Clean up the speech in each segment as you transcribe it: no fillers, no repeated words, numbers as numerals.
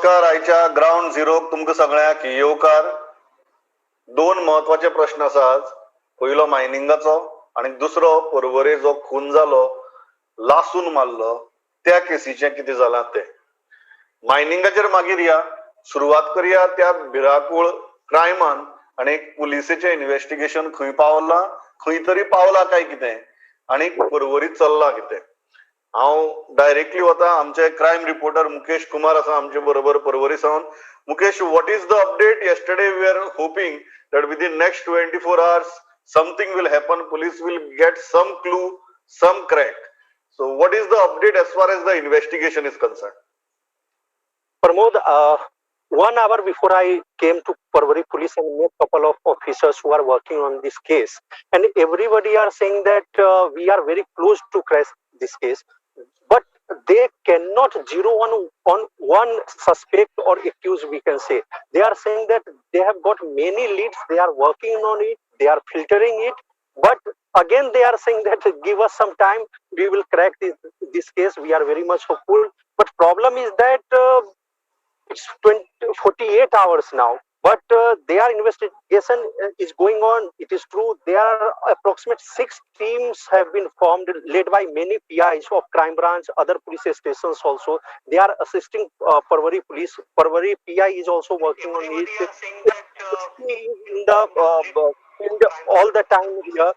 नमस्कार. आयच्या ग्राउंड झिरोक तुमकां सगळ्यांक येवकार. दोन महत्वाचे प्रश्न आसा आज. पयलो मायनिंगाचो आनी दुसरो पर्वरे जो खून जालो, लासून मारलो, त्या केसीचें कितें जालां तें. मायनिंगाचेर मागीर या, सुरवात करया त्या भिराकूळ क्रायमान आनी पुलिसेचें इन्व्हेस्टिगेशन खंय पावलां, खंय तरी पावलां काय कितें आनी पर्वरी चल्लां कितें. हांव डायरेक्टली वता, आमचे क्रायम रिपोर्टर मुकेश कुमार आसा आमचे बरोबर पर्वरी सावन. Mukesh, what is the update? Yesterday we are hoping that within next 24 hours something will happen, police will get some clue, some crack. So what is the update as far as the investigation is concerned? Pramod, 1 hour before I came to Porvorim police and met couple of officers who are working on this case, and everybody are saying that we are very close to crack this case, but they cannot zero on one suspect or accused, we can say. They are saying that they have got many leads, they are working on it, they are filtering it, but again they are saying that give us some time, we will crack this case, we are very much hopeful. But problem is that it's 48 hours now, but their investigation is going on. It is true, there are approximate 6 teams have been formed, led by many PIs of crime branch, other police stations also. They are assisting Porvorim police. Porvorim PI is also working on it. In the field all the time here.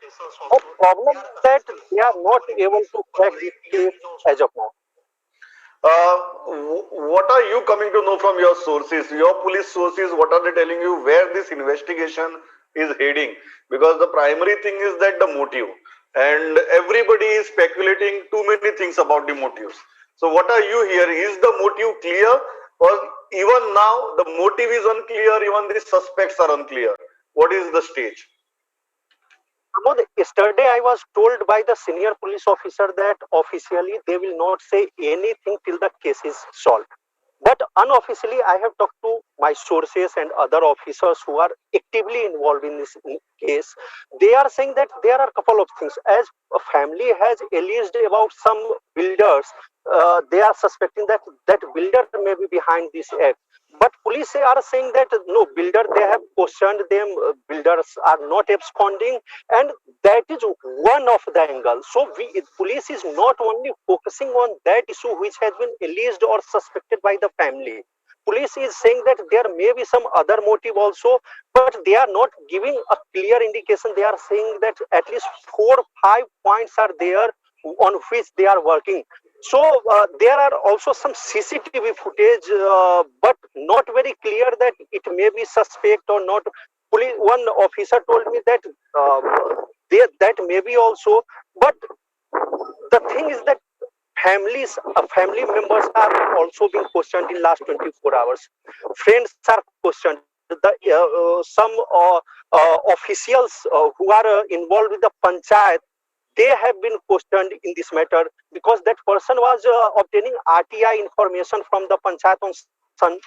The problem is that they are not able to crack this case as of now. What are you coming to know from your sources, your police sources? What are they telling you where this investigation is heading? Because the primary thing is that the motive, and everybody is speculating too many things about the motives. So what are you hearing? Is the motive clear, or even now the motive is unclear, even the suspects are unclear? What is the stage? Pramod, yesterday I was told by the senior police officer that officially they will not say anything till the case is solved. But unofficially, I have talked to my sources and other officers who are actively involved in this case. They are saying that there are a couple of things. As a family has alleged about some builders, they are suspecting that that builder may be behind this act. But police are saying that no, builder, they have questioned them, builders are not absconding, and that is one of the angles. So police is not only focusing on that issue which has been alleged or suspected by the family. Police is saying that there may be some other motive also, but they are not giving a clear indication. They are saying that at least 4-5 points are there on which they are working. So there are also some CCTV footage, but not very clear that it may be suspect or not. Police, one officer told me that that may be also, but the thing is that family members are also being questioned in last 24 hours. Friends are questioned. The some officials who are involved with the panchayat, they have been questioned in this matter because that person was obtaining RTI information from the panchayat on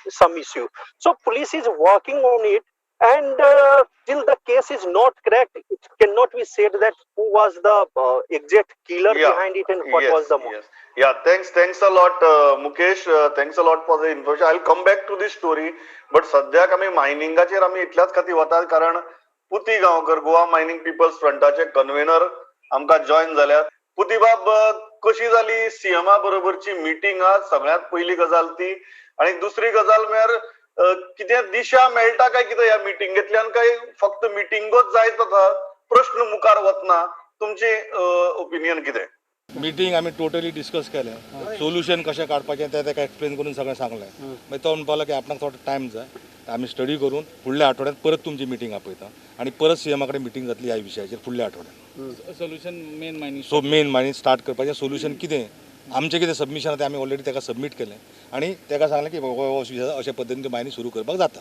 some issue. So police is working on it, and till the case is not cracked, it cannot be said that who was the exact killer behind it and what was the motive. Yes. Yeah, thanks a lot, Mukesh. Thanks a lot for the information. I'll come back to this story, but सद्याक आमी मायनिंगाचेर आमी इतल्याच खातीर वतात कारण Puti Gaonkar, Goa mining peoples फ्रंटाचे convenor आमकां join जाल्यात. पुतीबाब, कशी जाली सीएमा बरोबरची मिटींग आज? सगळ्यांत पयली गजाल ती, आनी दुसरी गजाल म्हळ्यार कितें दिशा मेळटा काय कितें ह्या मिटिंगेंतल्यान, काय फक्त मिटिंगूच जायत वता, प्रश्न मुखार वतना? तुमची ओपिनियन कितें? मिटींग आमी टोटली डिस्कस केलें, सोल्युशन कशें काडपाचें तें ताका एक्सप्लेन करून सगळें सांगलें. मागीर तो म्हणपाक लागलो की आपणाक थोडो टायम जाय, आमी स्टडी करून फुडल्या आठवड्यांत परत तुमची मिटींग आपयता आनी परत सीएमा कडेन मिटींग जातली ह्या विशयाचेर फुडल्या आठवड्यांत. Solution main mining, so main mining start करपाचें सोल्युशन कितें, आमचें कितें सबमिशन आसा तें आमी ऑलरेडी ताका सबमीट केलें आनी ताका सांगलें की हो अशा पद्दतीन मायनिंग सुरू करपाक जाता.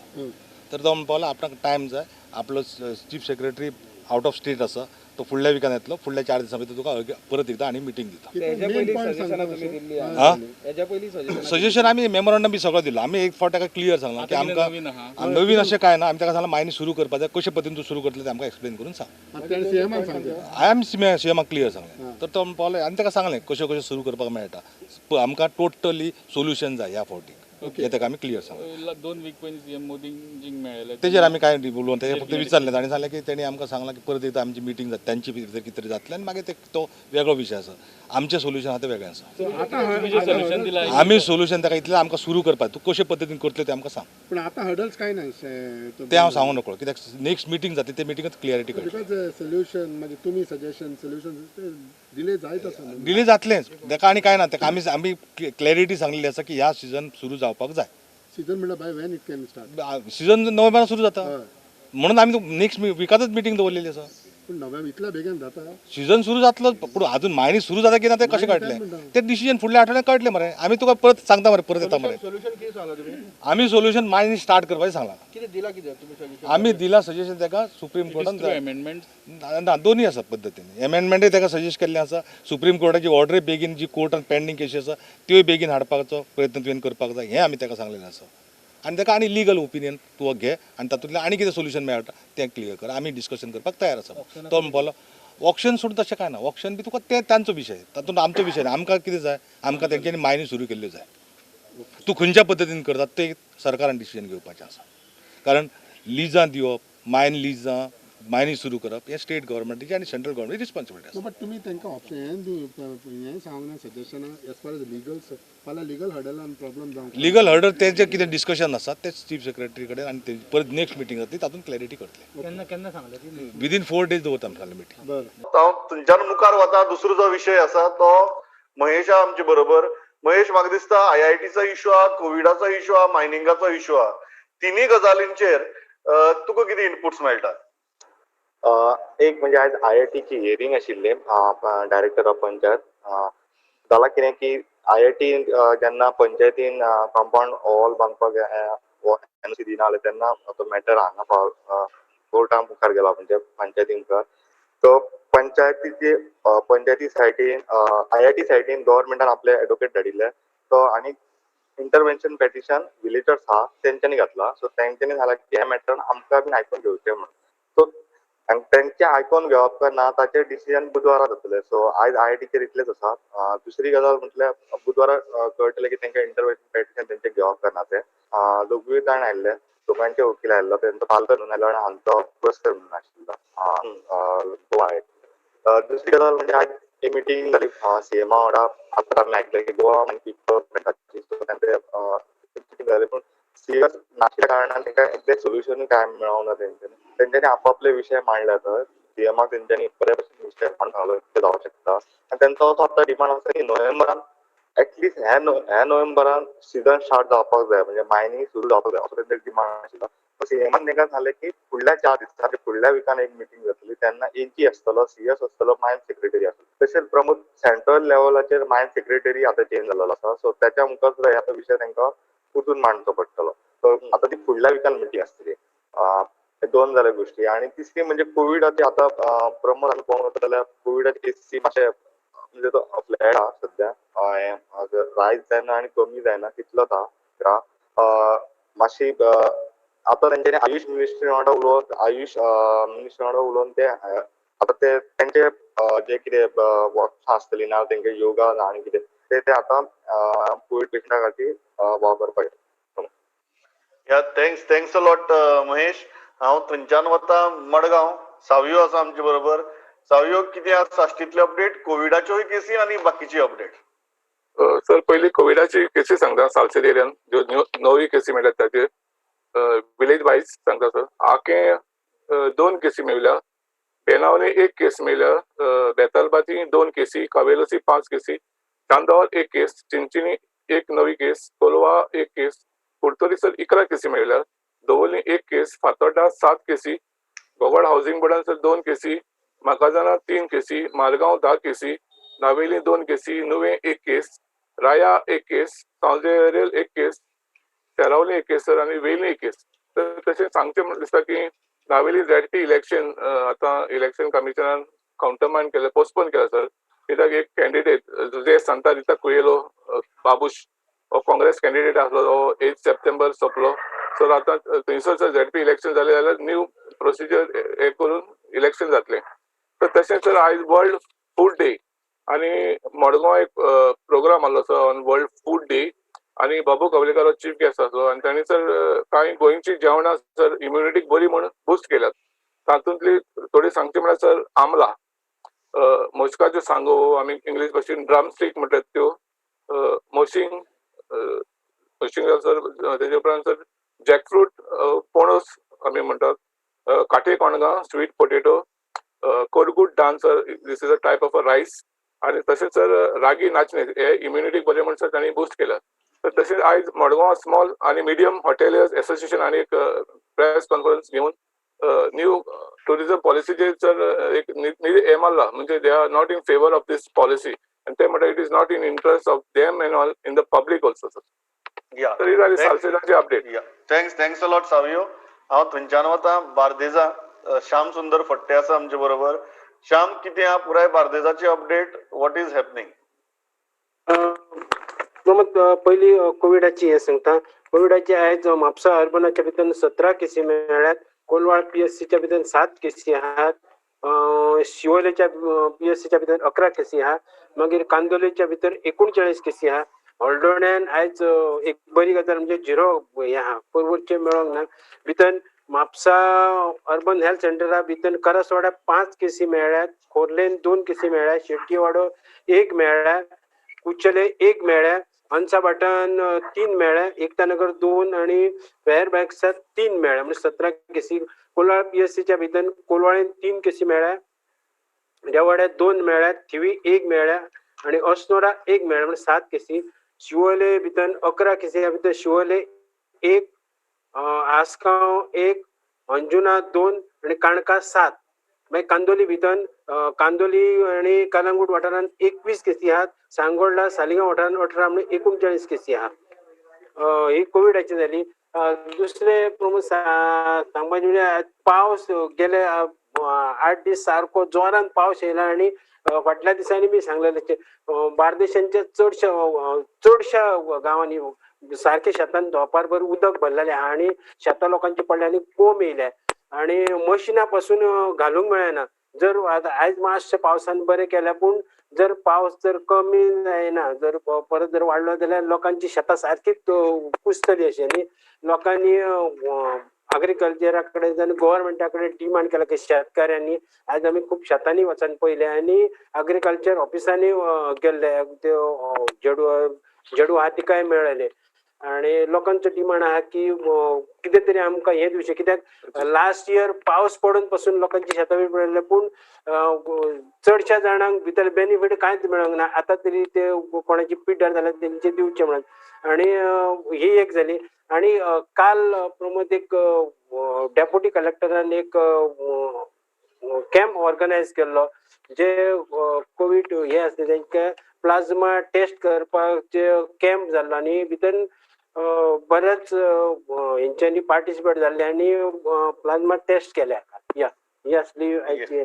तर तो म्हणपाक लागलो आपणाक टायम जाय, आपलो chief secretary out of state आसा, तो फुडल्या विकान येतलो, फुडल्या 4 दिसां भितर तुका परत एकदां आनी मिटींग दिता. सजेशन आमी मेमोरंडम बी सगळो दिलो, आमी एक फावट ताका क्लियर सांगलां की आमकां नवीन अशें कांय ना, आमी ताका सांगलां मायनिंग सुरू करपाक जाय, कशे पद्दतीन तूं सुरू करतले तें आमकां एक्सप्लेन करून सांग. हांवें सीएमाक क्लियर सांगलें. तर तो म्हणपाक लागलो आनी ताका सांगलें कशें कशें सुरू करपाक मेळटा, आमकां टोटली सोल्युशन जाय ह्या फावटीक. हें ताका आमी क्लियर सांगलां. 2 वीक पयलीं सीएम मोदींजींक मेळ्ळेले. तेजेर आमी कांय उलोवन तेजेर फक्त विचारलें. ताणें सांगलें की तेणी आमकां सांगलां की परत एकदां आमची मिटींग जाता, तांची भितर कितें तरी जातलें आनी मागीर ते तो वेगळो विशय आसा. आमचें सोल्युशन आहा तें वेगळें आसा. आतां तुमी जें सोल्युशन दिलां, आमी सोल्युशन ताका इतलें, आमकां सुरू करपाक तूं कशे पद्दतीन करतले तें आमकां सांग. पूण आतां हर्डल्स काय ना? तें हांव सांगू नकळो, कित्याक नेक्स्ट मिटींग जातली, ते मिटिंगेंत क्लियरिटी कळटली. Because solution मागीर तुमी सजेशन, सोल्युशन डिले जायत आसा न्हू. डिले जातलेंच ताका आनी कांय ना. ताका आमी क्लॅरिटी सांगलेली आसा की ह्या सिजन सुरू जावपाक जाय. सिजन म्हणल्यार by when it can start? Season नोव्हेंबरान सुरू जाता, म्हणून आमी नेक्स्ट विकातच मिटींग दवरलेली आसा. पूण नोव्हेंबर इतल्या बेगीन जाता? सिजन सुरू जातलो, पूण अजून मायनी सुरू जाता की ना तें कशें कळटलें? तें डिसिजन फुडल्या आठवड्यात कळटलें मरे. आमी तुका परत सांगता मरे, परत येता मरे. सोल्युशन कितें सांगला तुमी? आमी सोल्युशन मायनी स्टार्ट करपाचें सांगलां. कितें दिला, कितें तुमी सजेशन? आमी दिला सजेशन ताका सुप्रीम कोर्टान थ्रू अमेंडमेंट. ना, दोन्ही आसा पद्दतीन. एमेंडमेंटय ताका सजेस्ट केल्लें आसा. सुप्रीम कोर्टाची ऑर्डरूय बेगीन, जी कोर्टान पेंडींग केशी आसा त्योय बेगीन हाडपाचो प्रयत्न तुवें करपाक जाय, हें आमी ताका सांगलेलें आसा. आनी ताका आनी लिगल ओपिनियन तूं घे आनी तातूंतल्यान आनी कितें सोल्युशन मेळटा तें क्लियर कर, आमी डिस्कशन करपाक तयार आसा. तो म्हणपालो ऑक्शन सोडून तशें कांय ना. ऑक्शन बी तुका तें तांचो विशय, तातूंत आमचो विशय ना. आमकां कितें जाय? आमकां तेंच्यांनी मायनी सुरू केल्ल्यो जाय. तूं खंयच्या पद्दतीन करता तें सरकारान डिसिजन घेवपाचें आसा, कारण लिजां दिवप, मायन लिजां, मायनी सुरू करप हें स्टेट गव्हर्मेंटाची आनी सेंट्रल गव्हर्मेंटाची रिस्पॉन्सिबिलिटी आसा. बट तुमी तांकां ऑप्शन हें सांगूंक ना, सजेशनां एज फार एज लिगल? फाल्यां लिगल हर्डलान प्रॉब्लम जावंक लिगल हर्डल तेजें कितें डिस्कशन आसा तें चीफ सेक्रेटरी कडेन आनी ते परत नेक्स्ट मिटींग जातली, तातूंत क्लॅरिटी करतले. केन्ना केन्ना सांगलें ती? विदीन 4 डेज दवरता आमी सांगलें मिटींग. बरें. हांव थंयच्यान मुखार वता. दुसरो जो विशय आसा तो महेश आहा आमचे बरोबर. महेश, म्हाका दिसता आयआयटीचो इशू आहा, कोविडाचो इशू आहा, मायनिंगाचो इशू आहा, तिन्ही गजालींचेर तुका कितें इनपुट्स मेळटात? एक म्हणजे आयज आयआयटीची हियरींग आशिल्ली डायरेक्टर ऑफ पंचायत. जाला कितें की आयआयटी जेन्ना पंचायतीन कंपाउंड वॉल बांदपाक एनओसी दिना जालें, तेन्ना तो मॅटर हांगा कोर्टा मुखार गेला, म्हणजे पंचायती मुखार. सो पंचायती सायटीन, आयआयटी सायटीन गव्हर्मेंटान आपले एडवोकेट धाडिल्ले. सो आनी इंटरवेन्शन पेटिशन विलेजर्स आहा तेंच्यांनी घातला. सो तेंच्यांनी सांगलां की ह्या मॅटरान आमकां बीन आयकून घेवचें म्हणून. सो आनी तेंचे आयकोन घेवप काय ना ताचें डिसिजन बुधवारा जातलें. सो आयज आयआयटीचेर इतलेंच आसा. दुसरी गजाल म्हटल्यार बुधवारा कळटलें की तेंकां इंटरवेन्शन पेटिशन तेंचें घेवप काय ना तें. दोगूय जाण आयिल्ले, दोगांचे वकील आयिल्लो, तेंचो पालकर म्हणून आयिल्लो आनी हांचो पुरस्कार म्हणून आशिल्लो गोवा आयआयटी. दुसरी गजाल म्हणजे आयज एक मिटींग जाली सीएमा वांगडा. आतां आमी आयकलें की गोवा मायनिंग गव्हर्मेंटाची, सो तेंचे मिटींग जाली, पूण सिरियस नाशिल्ल्या कारणान तेंकां एक्झॅक्ट सोल्युशन काय मेळोंक ना. तेंच्यांनी आपापले विशय मांडले. थंय सीएमाक तेंच्यांनी बरे भशेन विशय मांडून सांगलो कितें जावंक शकता आनी तेंचो असो आतां डिमांड आसा की नोव्हेंबरान एटलिस्ट ह्या नोव्हेंबरान सिजन स्टार्ट जावपाक जाय, म्हणजे मायनींग सुरू जावपाक जाय, असो तेंचो डिमांड आशिल्लो. सीएमान तांकां सांगलें की फुडल्या 4 दिसांनी, फुडल्या विकान एक मिटींग जातली, तेन्ना एजी आसतलो, सीएस आसतलो, मायन सेक्रेटरी आसतलो. तशेंच प्रमोद, सेंट्रल लेवलाचेर मायन सेक्रेटरी आतां चेंज जाल्लो आसा, सो त्याच्या मुखार सुद्दां ह्या विशय तांकां परतून मांडचो पडटलो. सो आतां ती फुडल्या विकान मिटींग आसतली. हे दोन जाल्या गोश्टी. आनी तिसरी म्हणजे कोविडाची. आतां प्रमोद, आमी पळोवंक वता जाल्यार कोविडाची केसी मातशे म्हणजे तो फ्लॅट आहा सद्या, हें रायज जायना आनी कमी जायना, तितलोच आहा ग्राफ मातशी. आतां तेंच्यांनी आयुष मिनिस्ट्री वांगडा उलोवन, आयुष मिनिस्ट्री वांगडा उलोवन ते आतां ते तेंचे जे कितें वर्कशॉप आसतली ना तेंचे योगा आनी कितें ते ते आतां कोवीड पेशंटा खातीर वापरपाक. Yeah, thanks, thanks a lot Mahesh. हांव थंयच्यान वता मडगांव. सावयो आसा आमचे बरोबर. सावयो, कितें आसा साश्टींतले अपडेट, कोविडाच्योय केसी आनी बाकीची अपडेट? सर, पयली कोविडाची केसी सांगता. सालसेत एरियान ज्यो नवी केसी मेळ्ळ्यात ताचेर विलेज वायज सांगता सर. आकें दोन केसी मेळ्ळ्या, बेनावली एक केस मेळ्ळ्या, बेतालबाती दोन केसी, कावेलोसी पांच केसी, चांदोर एक केस, चिंचिनी एक नवी केस, कोलवा एक केस, कुडतरी सर 11 केसी मेळ्ळ्या, दवर्ली एक केस, फातोर्डा सात केसी, गोगोड हावसिंग बोर्डान सर दोन केसी, माकाझाना तीन केसी, मारगांव 10 केसी, नावेली दोन केसी, नुवें एक केस, राया एक केस, सांवजेरेल एक केस, तेरावली एक केस सर आनी वेली एक केस. तर तशें सांगचें म्हण दिसता की नावेली झेडपी इलेक्शन आतां इलेक्शन कमिशनान काउंटरमांड केलें, पोस्टपोन केलें सर, कित्याक एक कॅन्डिडेट जुजे सांता रिता कुएलो बाबूश हो काँग्रेस कॅन्डिडेट आसलो, तो 8 सप्टेंबर सोंपलो सर. आतां थंयसर सर झेडपी इलेक्शन जालें जाल्यार न्यू प्रोसिजर हे करून इलेक्शन जातलें. तर तशेंच सर, आयज वर्ल्ड फूड डे आनी मडगांव एक प्रोग्राम आहलो sir on world food day. आनी बाबू कवलेकार हो चीफ गेस्ट आसलो आनी तांणी सर कांय गोंयची जेवणां सर इम्युनिटीक बरी म्हणून बुस्ट केल्यात. तातूंतली थोडी सांगची म्हळ्यार सर आमला, मोस्काच्यो सांगो, आमी इंग्लीश भाशेन ड्रम स्टीक म्हणटात त्यो, मोशिंग मोशिंग सर, तेजे उपरांत सर जॅकफ्रूट, पणस आमी म्हणटात, काटे कोणगां, स्वीट पोटेटो, कोरगूट दान sir, this is a type of a rice, आनी तशेंच सर रागी नाचणे हे इम्युनिटीक बरें म्हण सर तांणी बुस्ट केल्या. तर तशेंच आयज मडगांव स्मॉल आनी मिडियम हॉटेलियर्स एसोसिएशन आनी एक प्रेस कॉन्फरन्स घेवन न्यू टुरिझम पॉलिसीचेर सर एक हें मारला, म्हणजे they are not in favour of this policy आनी ते म्हणटा it is not in interest of them and all in the public also sir. या. तर ही जाली सालसेटाची update. Yeah, thanks, thanks a lot Savio. हांव थंयच्यान वता बार्देजा. श्याम सुंदर फट्टे आसा आमचे बरोबर. श्याम, कितें आहा पुराय बार्देजाची update? What is happening? Pramod, पयली कोविडाची हें सांगता. कोविडाची आयज म्हापसा अर्बनाच्या भितर 17 केसी मेळ्ळ्यात, कोलवाळ पीएससीच्या भितर 7 केसी आहात, शिवोलेच्या पीएससीच्या भितर 11 केसी आहा, मागीर कांदोलेच्या भितर 39 केसी आहा. हळदोण्यान आयज एक बरी गजाल म्हणजे झिरो हें आहा, पर्वरचें मेळोंक ना. भितर म्हापसा अर्बन हेल्थ सेंटरा भितर करासवाड्या 5 केसी मेळ्ळ्यात, खोर्लेन 2 केसी मेळ्ळ्यात, शेट्टीवाडो 1 मेळ्ळ्या, कुचले 1 मेळ्ळ्या, अंसाभाटान 3 मेळ्ळ्या, एकतानगर 2 आनी फेअर बँक्सात 3 मेळ्ळ्या, म्हणजे 17 केसी. कोलवाळ पीएससीच्या भितर कोलवाळेन 3 केसी मेळ्ळ्या, रेवाड्यात 2 मेळ्ळ्या, थिवी 1 मेळ्ळ्या आनी अस्नोडा 1 मेळ्ळ्या, म्हणजे 7 केसी. शिवोले भितर 11 केसी, ह्या भितर शिवोले 1, आसगांव 1, अंजुना 2 आनी काणका 7. मागीर कांदोली भितर कांदोली आनी कलंगूट वाठारांत 21 केसी आहात, सांगोडला सालिगांव वाठारांत 18, म्हणजे 39 केसी आहात. ही कोविडाची जाली. दुसरें प्रमोद सांगपाचें म्हणजे पावस गेले 8 दीस सारको जोरान पावस येयला आनी फाटल्या दिसांनी बी सांगलेलें बार्देशांच्या चडश्या गांवांनी सारके शेतान धोंपार भर उदक भरलेलें आहा आनी शेतां लोकांची पडल्या आनी कोंब येयल्या आनी मशिनां पासून घालूंक मेळना. जर आतां आयज मातशें पावसान बरें केलें, पूण जर पावस जर कमी जायना, जर परत जर वाडलो जाल्यार लोकांची शेतां सारकीच कुसतली अशी. आनी लोकांनी अग्रीकल्चरा कडेन आनी गोवोरमेंटा कडेन डिमांड केला की शेतकाऱ्यांनी आयज आमी खूब शेतांनी वचून पळयलें आनी अग्रीकल्चर ऑफिसांनी गेल्ले, त्यो झेडू आहा तिकाय मेळ्ळेले आनी लोकांचो डिमांड आहा की कितें तरी आमकां हें दिवचें, कित्याक लास्ट इयर पावस पडून पसून लोकांची शेतां बी पडले, पूण चडश्या जाणांक भितर बेनिफीट कांयच मेळोंक ना. आतां तरी ते कोणाची पिड्ड्यार जाल्यार तेंचे दिवचें म्हणून. आनी ही एक जाली. आनी काल प्रमोद एक डेप्युटी कलेक्टरान एक कॅम्प ऑर्गनायज केल्लो, जे कोवीड हे आसले तेंकां प्लाझ्मा टेस्ट करपाचे कॅम्प जाल्लो आनी भितर बऱ्याच हेंच्यांनी पार्टिसिपेट जाल्ले आनी प्लाझ्मा टेस्ट केल्या. या ही आसली आयची.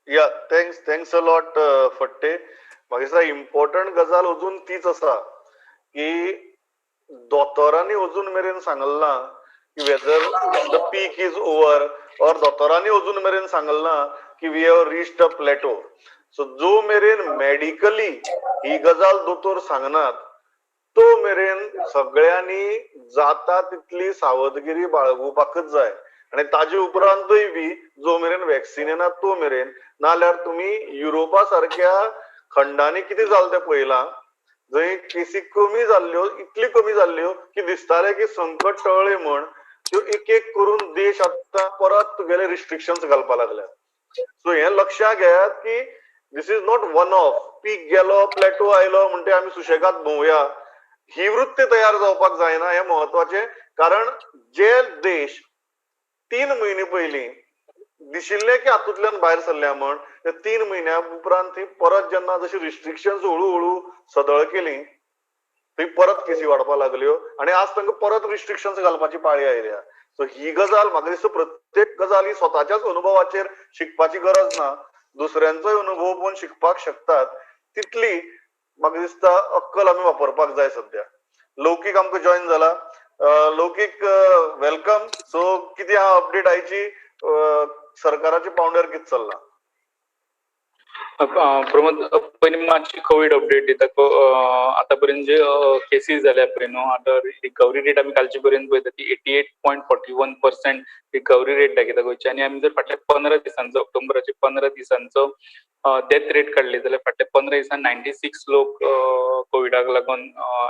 Yeah, thanks, thanks a lot Phadte. म्हाका दिसता इम्पॉर्टंट गजाल अजून तीच आसा की दोतोरांनी अजून मेरेन सांगला की whether the peak is over, or दोतोरांनी अजून मेरेन सांगला की we have reached a plateau. So जो मेरेन मेडिकली ही गजाल दोतोर सांगनात तो मेरेन सगळ्यांनी जाता तितली सावधगिरी बाळगुपाकच जाय. आनी ताजे उपरांतूय बी जो मेरेन वॅक्सिन येना तो मेरेन, नाल्यार तुमी युरोपा सारक्या खंडांनी कितें जालें तें पळयलां, जंय केसी कमी जाल्ल्यो, इतली कमी जाल्ल्यो की दिसतालें की संकट टळ्ळें म्हण, त्यो एक एक करून देश आतां परत तुगेले रिस्ट्रिक्शन्स घालपा लागल्यात. सो हें लक्षांत घेयात की this is not one off peak गेलो, प्लॅटो आयलो म्हणटे आमी सुशेगाद भोंवया, ही वृत्ती तयार जावपाक जायना, हें म्हत्वाचें. कारण जे देश 3 म्हयने पयलीं दिशिल्लें की हातूंतल्यान भायर सरल्या म्हण, ते 3 म्हयन्या उपरांत ती परत जेन्ना जशी रिस्ट्रिक्शन्स हळू हळू सदळ केली ती परत केसी वाडपाक लागल्यो आनी आज तांकां परत रिस्ट्रिक्शन्स घालपाची पाळी आयल्या. सो ही गजाल म्हाका दिसता प्रत्येक गजाल ही स्वताच्याच अनुभवाचेर शिकपाची गरज ना, दुसऱ्यांचोय अनुभव पळोवन शिकपाक शकतात, तितली म्हाका दिसता अक्कल आमी वापरपाक जाय सद्या. लौकीक आमकां जॉयन जाला. लौकीक, welcome. सो कितें आहा अपडेट आयची, सरकाराच्या पावंड्यार कितें चल्लां? प्रमोद, पयलीं मातशी कोवीड अपडेट दिता. आतां पर्यंत जे केसीस जाल्या पळय न्हू, आतां रिकवरी रेट आमी कालचे पर्यंत पळयता ती 88.41% recovery rate दाखयता गोंयची. आनी आमी जर फाटल्या 15 दिसांचो, ऑक्टोबराचे 15 दिसांचो डेथ रेट काडली जाल्यार फाटल्या 15 दिसान 96 लोक कोविडाक लागून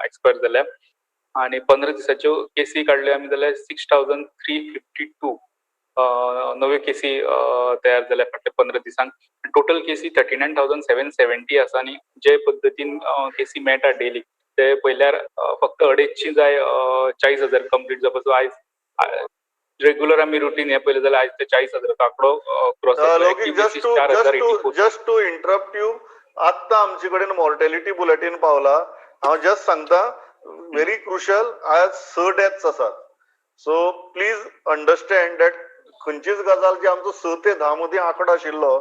एक्सपायर जाल्या. आनी 15 दिसाच्यो केसी काडल्यो आमी जाल्यार 6352 नव्यो केसी तयार जाल्या फाटल्या 15 दिसांक. टोटल केसी 39,770 आसा. आनी जे पद्दतीन केसी मेळटा डेली ते पळयल्यार फक्त अडेचशी जाय 40,000 कंप्लीट जावपाचो. आयज रेग्युलर आमी रुटीन हें पळयलें जाल्यार आयज ते 40,000चो आंकडो क्रॉस जातलो. लौकीक, एक्टिव जस्ट टू चार हजार just eighty two four. Just to interrupt you, आत्ता आमचे कडेन मॉर्टेलिटी बुलेटीन पावला. हांव जस्ट सांगता, व्हेरी क्रुशल, आज स डेथ्स आसात. सो प्लीज अंडरस्टँड that खंयचीच गजाल जी आमचो 6 ते 10 मदीं आंकडो आशिल्लो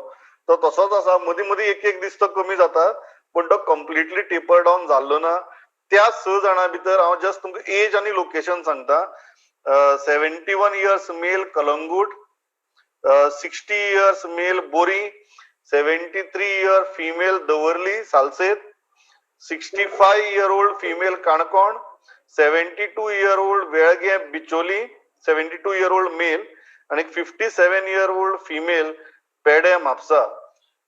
तो तसोच आसा. मदीं मदीं एक एक दीस तो कमी जाता, पूण तो कंप्लिटली टेपर डावन जाल्लो ना. त्या स जाणां भितर हांव जस्ट तुमकां एज आनी लोकेशन सांगता. 71 years male, Calangute; 60 years male, Borim; 73 year female, Davorlim, Salcete; 65 year old female, Canacona; 72 year old, Velguem, Bicholim, 72 year old male आनी 57 year old female, Pedem, Mapusa.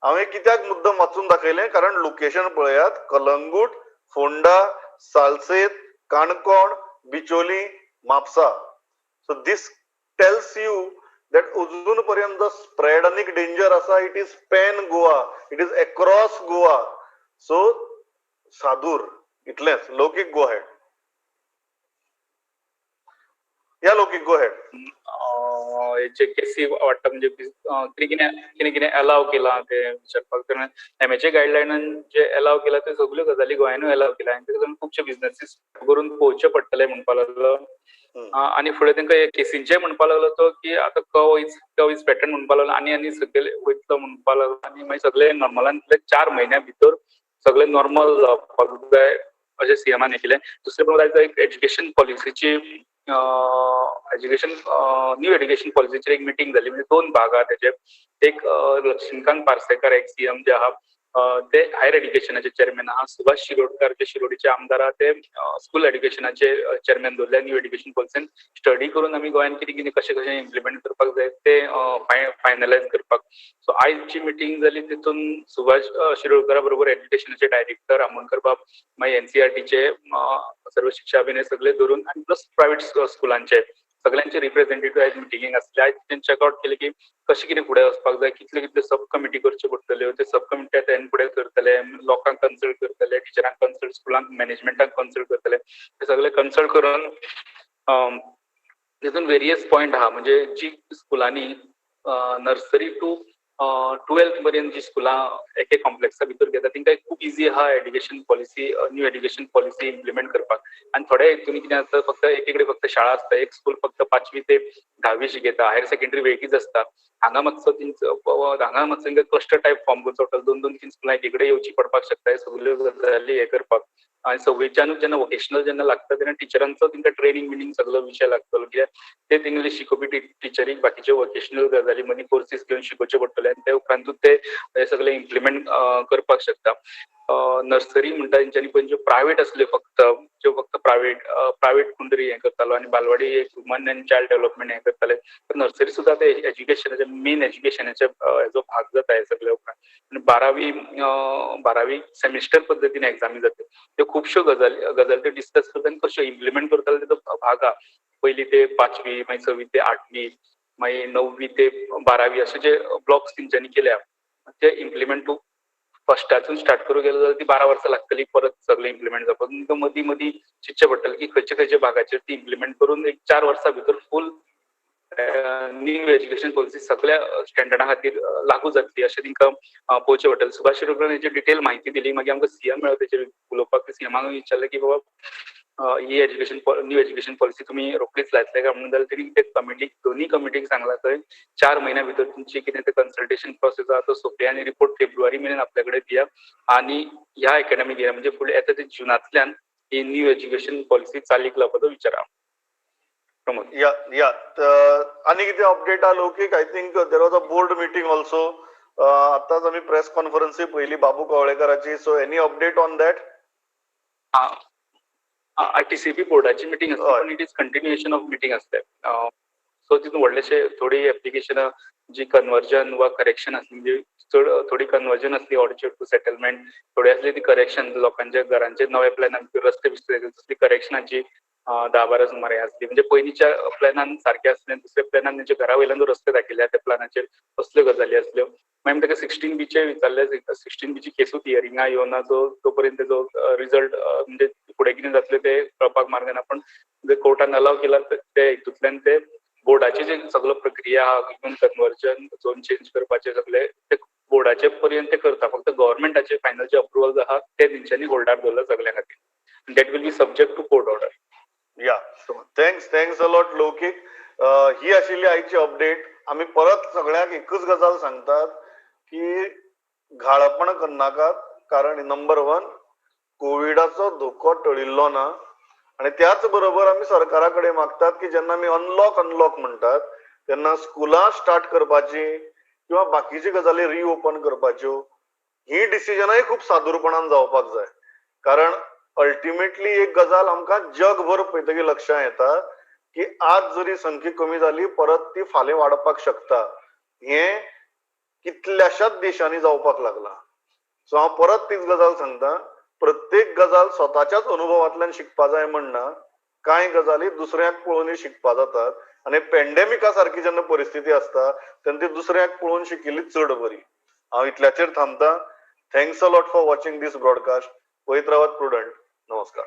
हांवें कित्याक मुद्दम वाचून दाखयलें? कारण लोकेशन पळयात: Calangute, Ponda, Salcete, Canacona, Bicholim, Mapusa. So this tells you that अजून पर्यंत स्प्रेड आनीक डेंजर आसा. It is pan Goa, it is across Goa. So सादूर इतलेंच. लौकीक, गो अहेड. या लौकीक, गो अहेड. हेचे केसी वाडटा म्हणजे कितें कितें कितें कितें एलाव केलां तें विचारपाक. कारण एमएचए गायडलायनान जे एलाव केलां ते सगल्यो गजाली गोंयानूय एलाव केल्या आनी ताका लागून खुबशे बिजनसीस करून पळोवचे पडटले म्हणपाक लागलो. आनी फुडें तांकां केसींचे म्हणपाक लागलो तो की आतां कव is pattern म्हणपाक लागलो आनी आनी सकयल वयतलो म्हणपाक लागलो. आनी मागीर सगळे नॉर्मलांतले 4 म्हयन्या भितर सगळे नॉर्मल जावपाक जाय अशें सीएमान हे केलें. दुसरें म्हणल्यार एक एज्युकेशन पॉलिसीची, एज्युकेशन न्यू एज्युकेशन पॉलिसीचेर एक मिटींग जाली. म्हणजे दोन भाग आहा तेजे. एक लक्ष्मीकांत पार्सेकर, एक्स सीएम जे आहा, ते हायर एज्युकेशनाचे चेअरमॅन आहा. सुभाष शिरोडकर जे शिरोडीचे आमदार आहा, ते स्कूल एज्युकेशनाचे चेअरमॅन दवरले. न्यू एज्युकेशन पॉलिसीन स्टडी करून आमी गोंयान कितें कितें, कशें कशें इम्प्लिमेंट करपाक जाय ते फायनलायज करपाक. सो आयज जी मिटींग जाली तितून सुभाष शिरोडकरा बरोबर एज्युकेशनाचे डायरेक्टर आमोणकर बाब, मागीर एनसीआरटीचे, सर्व शिक्षा अभियान सगळे धरून आनी प्लस प्रायव्हेट स्कुलांचे सगळ्यांचे रिप्रेझेंटेटिव्ह आयज मिटिंगेक आसले. आयज तेंचे चेकआउट केले की कशें कितें फुडें वचपाक जाय, कितल्यो कितल्यो सब कमिटी करच्यो पडटल्यो, ते सब कमिटी आतां फुडें करतले, लोकांक कन्सल्ट करतले, टिचरांक कन्सल्ट, स्कुलांक मॅनेजमेंटाक कन्सल्ट करतले. ते सगळे कन्सल्ट करून तितून वेरियस पॉयंट आहा. म्हणजे जी स्कुलांनी नर्सरी टू 12th पर्यंत जी स्कुलां एके कॉम्प्लेक्सा भितर घेता, तांकां खूब इजी आहा education policy, new education policy implement करपाक. आनी थोड्या हितून कितें आसता, फक्त एके कडेन फक्त शाळा आसता, एक स्कूल फक्त पांचवी ते धावी शिकयता, हायर सेकंडरी वेगळीच आसता. हांगा मातसो तांकां क्लस्टर टायप फॉर्म करचो पडटलो. दोन दोन तीन स्कुलां एके कडेन येवची पडपाक शकता हे सगल्यो गजाली हे करपाक. आनी सव्वेच्यानूच जेन्ना वोकेशनल जेन्ना लागता तेन्ना टिचरांचो तांकां ट्रेनिंग बिनिंग सगलो विशय लागतलो, कित्याक ते तेंगेले शिकोवपी टिचरीक बाकीच्यो वोकेशनल गजाली मदीं कोर्सीस घेवन शिकोवचे पडटले आनी ते उपरांतूच ते हे सगळे इम्प्लिमेंट करपाक शकता. नर्सरी म्हणटा तेंच्यांनी पयलीं ज्यो प्रायवेट आसल्यो, फक्त ज्यो फक्त प्रायवेट प्रायवेट कोण तरी हें करतालो आनी बालवाडी एक वुमन एंड चायल्ड डेव्हलपमेंट हें करताले, तर नर्सरी सुद्दां ते एज्युकेशनाचे, मेन एज्युकेशनाचे हेजो भाग जाता. हे सगळे उपरांत आनी बारावी सेमिस्टर पद्दतीन एग्जामी जाता. त्यो खुबश्यो गजाली त्यो डिस्कस करता आनी कश्यो इम्प्लिमेंट करताले तेजो भाग आहा. पयली ते पांचवी, मागीर सवी ते आठवी, मागीर णव्वी ते बारावी अशे जे ब्लॉक्स तेंच्यांनी केल्या ते इम्प्लिमेंट तूं फस्टासून स्टार्ट करूंक गेलो जाल्यार ती 12 वर्सां लागतली परत सगळें इम्प्लिमेंट जावपाक. तुमकां मदीं मदीं चिंतचें पडटलें की खंयच्या खंयच्या भागाचेर ती इम्प्लिमेंट करून एक 4 वर्सां भितर फूल न्यू एज्युकेशन पॉलिसी सगळ्या स्टँडर्डा खातीर लागू जातली अशें तांकां पळोवचें पडटलें. सुभाष शिरोडकर हेची डिटेल म्हायती दिली. मागीर आमकां सीएम मेळ्ळो तेचेर उलोवपाक. सीएमाक विचारलें की बाबा, ही न्यू एज्युकेशन पॉलिसी तुमी रोखडीच लायतले काय म्हणून, जाल्यार तेणी ते कमिटीक, दोन्ही कमिटीक सांगला थंय 4 म्हयन्या भितर तुमची कितें ते कन्सल्टेशन प्रोसेस आहा तो सोंपया आनी रिपोर्ट फेब्रुवारी मेरेन आपल्या कडेन दिया आनी ह्या एकाडमीक दिया. म्हणजे फुडें येता ते जुनांतल्यान ही न्यू एज्युकेशन पॉलिसी चालीक लावपाचो विचार आहा. प्रमोद. या, आनी कितें अपडेट आहा लौकीक? I think there was a board meeting also. आतांच आमी प्रेस कॉन्फरन्सूय पळयली बाबू कवळेकराची. So any update on that? TCP बोर्डाची मिटींग आसली, हय. पण it is continuation of meeting आसले. सो तितून व्हडलेशे थोडी एप्लिकेशनां जी कन्वर्जन वा करेक्शन आसली, म्हणजे चड थोडी कन्वर्जन आसली ऑर्चर्ड टू सेटलमेंट, थोडी आसली ती करेक्शन, लोकांच्या घरांचे नवे प्लॅनान रस्ते बिस्ते तसली करेक्शनाची 10-12 सुमार हें आसली. म्हणजे पयलींच्या प्लॅनान सारकें आसलें, दुसऱ्या प्लॅनान तेंच्या घरा वयल्यान जो रस्ते दाखयले त्या प्लॅनाचेर असल्यो गजाली आसल्यो. मागीर आमी ताका 16 बीचे विचारले. 16 बीची केसूच हियरिंगा येवना, सो तो पर्यंत तेजो रिजल्ट, म्हणजे फुडें कितें जातलें तें कळपाक मार्ग ना. पण जे कोर्टान अलाव केला ते हितूंतल्यान ते बोर्डाची जे सगळो प्रक्रिया आहा, इवन कन्वर्जन, झोन चेंज करपाचे सगळे ते बोर्डाचे पर्यंत ते करता. फक्त गव्हर्मेंटाचे फायनल जे अप्रुवल आहा ते तेंच्यांनी होल्डार दवरला सगळ्या खातीर. That will be subject to court order. Yeah, thanks a lot, Laukik. ही आशिल्ली आयची अपडेट. आमी परत सगळ्यांक एकूच गजाल सांगतात की घाळपण करनाकात, कारण नंबर 1 कोविडाचो धोको टळिल्लो ना. आणि त्याच बरोबर आमी सरकारा कडेन मागतात की जेन्ना आमी अनलॉक अनलॉक म्हणटात तेन्ना स्कुलां स्टार्ट करपाची किंवा बाकीची गजाली रिओपन करपाच्यो ही डिसिजनाय खूब सादूरपणान जावपाक जाय. कारण अल्टिमेटली एक गजाल आमकां जगभर पळयतकीर लक्षां येता की आज जरी संख्या कमी जाली परत ती फाल्यां वाडपाक शकता. हें कितल्याशाच देशांनी जावपाक लागलां. सो हांव परत तीच गजाल सांगता, प्रत्येक गजाल स्वताच्याच अनुभवांतल्यान शिकपा जाय म्हणना, कांय गजाली दुसऱ्याक पळोवनय शिकपा जातात. आनी पेंडेमिका सारकी जेन्ना परिस्थिती आसता तेन्ना ती दुसऱ्याक पळोवन शिकिल्ली चड बरी. हांव इतल्याचेर थांबता. Thanks a lot for watching this broadcast. पळयत रावात प्रुडंट. नमस्कार.